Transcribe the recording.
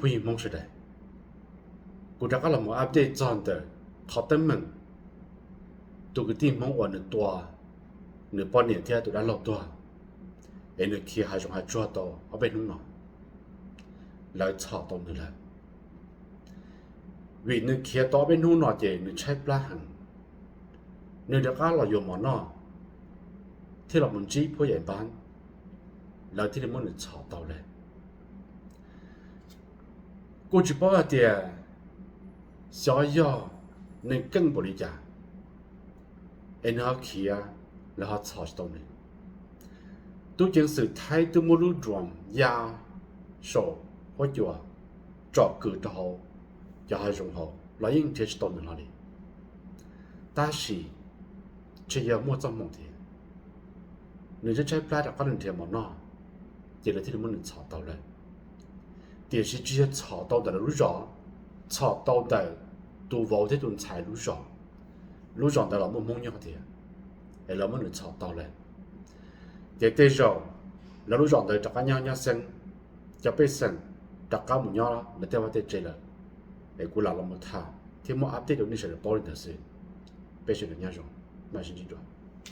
Phooj ywg Hmoob sawv daws, kuv rov qab los mus update txog ntawm qhov teeb meem tus kwv tij Hmoob uas nws tua nws poj niam thiab tus dab laug tuag, es nws khiav hav zoov hav tsuag tau ob peb hnub no, lawv txhom tau nws lawm. Vim nws khiav tau ob peb hnub no ces nws tshaib plab heev, nws rov qab los yuav mov noj, thiaj los mus ntsib phuab yaim npab, lawv thiaj li muab nws txhom tau lawm. Kuj tsis paub hais tias xyov yog nws keej npaum li cas es nws ho khiav, lawv ho txhom tsis tau nws. Tub ceev xwm Thaib twb muab lub drone ya saum huab cua tsom kwm rau hauv cov hav zoov hauv los yeej nrhiav tsis tau nws hlo li. Tab sis ntshe yog muaj txoj hmoo tiag, nws tshaib tshaib plab rov qab los nrhiav mov noj, ces lawv thiaj li muab nws txhom tau lawm. Tiam sis tsis yog txhom tau ntawm lawv lub zos, txhom tau ntawm tus vauv thiab tus ntxhais lub zos. Lub zos ntawd los muaj Hmoob nyob tiag, es lawv muab nws txhom tau lawm. Ces tej zaum lawv lub zos ntawd rov qab nyob nyob xeeb, cov pej xeem rov qab mus nyob lawv tej vaj tej tsev lawm. Es kuv lam los mus tham thiab muab update rau nej sawv daws paub li ntawd xwb. Peb sawv daws nyob zoo, mam sib ntsib dua.